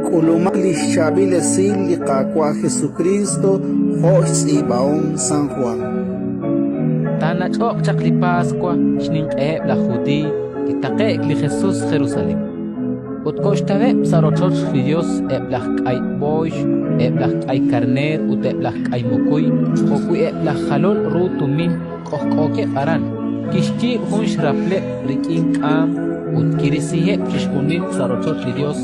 K'ulumaq li xchaab'il esil li Qaawa' Jesukriist jo' xtz'iib'ahom San Jwan. Taanach'oq chaq li Paswa, xninq'eheb' laj Judiiy, kitaqe'k li Jesus Jerusalén. Ut koxtaweb' sa' rochoch li Yos eb' laj k'ay b'ooyx, eb' laj k'ay karneer ut eb' laj k'ay mukuy, jo'wi' eb' laj jalol ru tumin k'ojk'ookeb' aran. Kixyiib' jun xrapleb' rik'in k'aam ut kirisiheb' chixjunil sa' rochoch li Yos,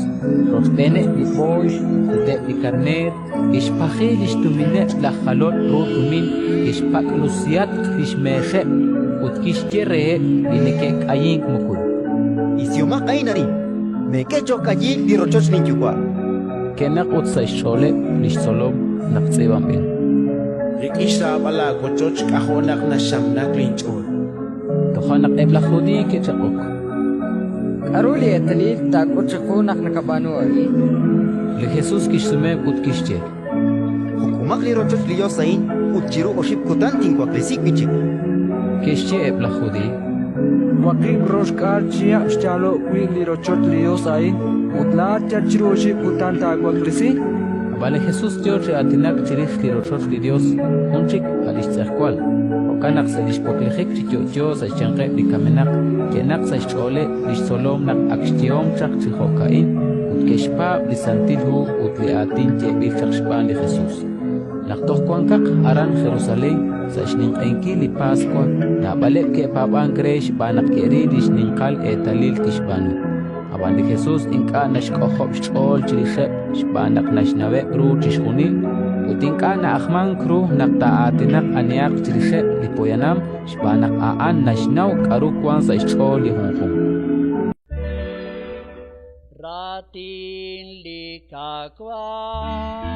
rochb'eeneb' li b'ooyx ut eb' li karneer, kixpaji li xtumineb' laj jalol ru tumin, kixpak'lusihatq li xmeexeb' ut kixye reheb' li neke'k'ayink mukuy: Isihomaq a'in arin! Meek'e cho'q k'ayiil li rochoch linYuwa'! Ke'naq ut sa' xch'ooleb' li xtzolom naq tz'iib'anb'il. Rik'in xraab'al laawochoch k'ajo' naq naxamnak linch'ool. Toja' naq eb' laj Judiiy ke'chaq'ok. K'aru li eetalil taak'ut chiqu naq nakab'aanu a'in? Li Jesus kixsume ut kixye. Juk'umaq li rochoch li Yos a'in ut chiru oxib' kutan tinwaklesi wi' chik. Ke'xye eb' laj Judiiy. 660 chihab' xyaalo'k wi' li rochoch li Yos a'in ut laa'at yal chiru oxib' kutan taawaklesi? Ab'an li Jesus yo chi aatinak chirix li rochoch li Yos, jun chik a' li xtz'ejwal. Jo'kan naq sa' li xwaklijik chi yo'yo sa' xyanqeb' li kamenaq, ke'naq sa' xch'ooleb' li xtzolom naq ak xyehom chaq chi jo'ka'in ut ke'xpaab' li Santil Hu ut li aatin yeeb'il chaq xb'aan li Jesus. Naq toj wankaq aran Jerusalén sa' xninq'ehinkil li Paswa, naab'aleb' ke'paab'ank re xb'aan naq ke'ril li xninqal eetalil kixb'aanu. Ab'an li Jesus ink'a' naxk'ojob' xch'ool chirixeb' xb'aan naq naxnaweb' ru chixjunil ut ink'a' na'ajmank ru naq taa'aatinaq anihaq chirixeb' li poyanam xb'aan naq a'an naxnaw k'aru wank sa' xch'ool li junjunq. Raatin li Qaawa'.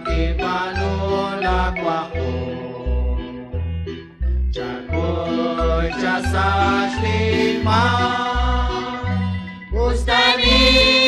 Tinb'aanu laawajom. Chakuy chasach linmaak, us ta nim.